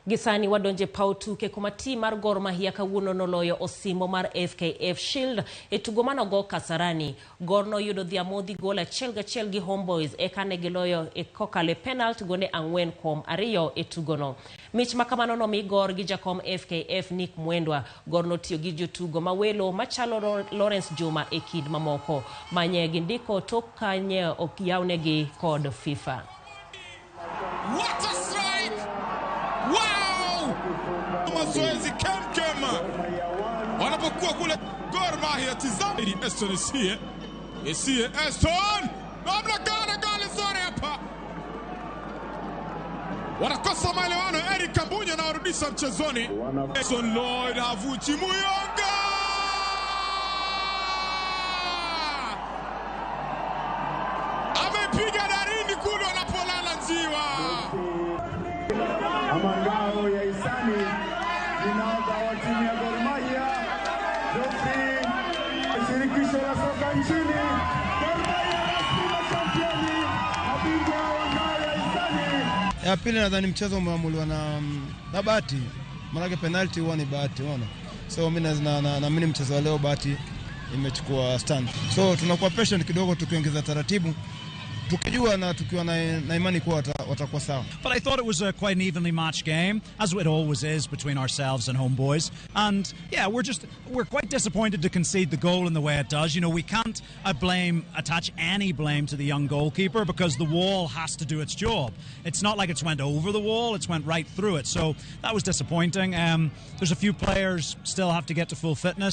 Gisani wadonje paw tuke kuma tim mar Gor Mahia kawuono noloyo osimbo mar FKF Shield e tugo manogo Kasarani. Gor noyudo dhi amodhi gol 1-1 gi Homeboys eka ne giloyo e kokalo e penalt gonde 4-2 e tugono. Mich makamano nomi Gor gi jakom FKF Nick Mwendwa. Gor notiyo gi jotugo mawelo machalo Lawrence Juma e kind mamoko. Manye gindiko tok ka nye ok yawnegi kod FIFA. What a strike! Wow! Mazoezi kemkem wanapokuwa kule Gor Mahia. Tizama Eston Esie, Esie Eston, namna gani goli zuri hapa, wanakosa maelewano. Eric Kambunya anawarudisha mchezoni. Eston Lloyd Avuchi Muyonga amepiga darini kule wanapolala njiwa. Amangao ya Isani ninaodha wa timu ya Gor Mahia Geoffrey, shirikisho la soka nchini. Gor Mahia rasmi mashampioni, mabingwa wa ngao ya Isani. Ya pili nadhani mchezo umeamuliwa na bahati, maanake penalty huwa ni bahati, unaona. So mimi naamini mchezo wa leo bahati imechukua stand, so tunakuwa patient kidogo, tukiongeza taratibu tukijua na tukiwa na imani kuwa watakuwa sawa. But I thought it was a quite an evenly matched game, as it always is between ourselves and Homeboys. And yeah, we're quite disappointed to concede the goal in the way it does. You know, we can't attach any blame to the young goalkeeper because the wall has to do its job. It's not like it's went over the wall, it's went right through it. So that was disappointing. There's a few players still have to get to full fitness.